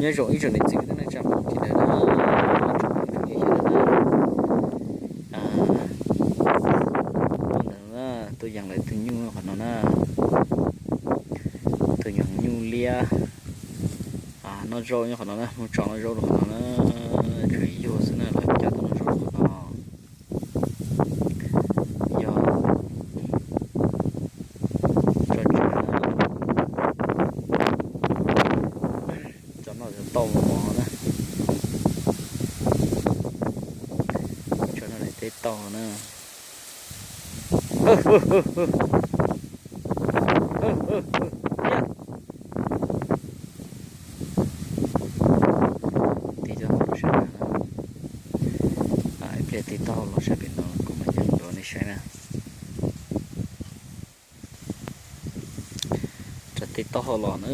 Nyob zoo ib tsoom niam txiv kwv tij neej tsa hmoob sawv daws na, ib tsoom phooj ywg sawv daws na. Tuaj ntawm no na, tuaj yees lawv tus nyuj qhov no na. Tus nyuj liab noj zaub nyob qhov no na, mus tso noj zaub rau qhov no na. Tsuas yuag xwb na, lawv coj tuaj noj zaub rau qhov no. Yog tso tseg na, tso noj tauj mos mos na, tso noj daim teb tauj na. Tig taub hau los sab pem no, ib pliag tig taub hau los sab pem no kuv mam yees rau nej saib na. Rov tig taub hau los na,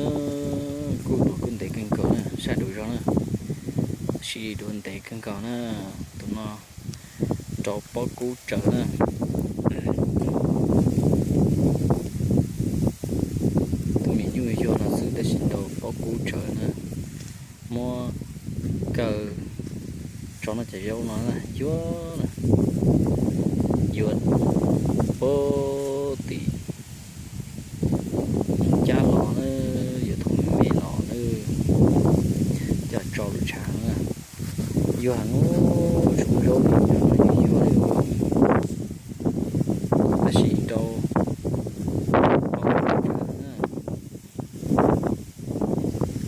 kuj dua kuj ntev kawg nkaus na, sab dua zog na, tab sis dua ntev kawg nkaus na. Tus no nrau pob kub tsawv na. Tus me nyuj yuag no xwb tab sis nrau pob kub tsawv na. Muab kaw tso noj cov zaub no na, yuag, yuag puag tim cab los na, yuav thaum me me los na, coj tso lub tshav na. Yuag heev, tsis muaj zaub li, yuag li. Tab sis nrau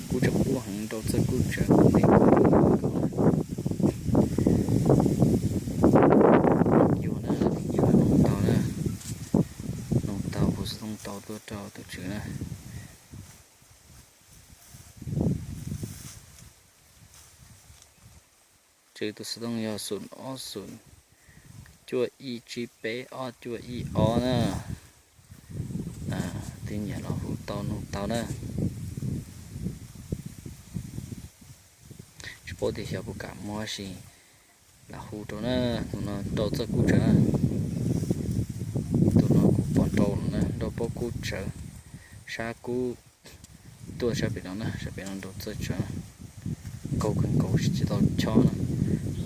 kub tseem kub heev, nrau txawj kub tsawv ntev kawg nkaus na. Yuag na, nws nyiam noj noog tau na, noog tau, puas xov tooj tau tuaj rau tus tswv na. Tswv tus xov tooj yog xoom ob xoom cuaj ib tsib peb ob cuaj ib ob na. Twb nyiam los hu tau noog tau na. Tsis paub tias xyov puas kam muab sis lam hu rau na. Tus no nrau txawj kub tsawv na. Tus no kuv pom nrau no na, nrau pob kub tsawv, sab kub tuaj sab pem no na, sab pem no nrau txawj tsawv, nkaus kawg nkaus tsis tau chob na,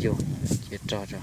yog cia rog tso.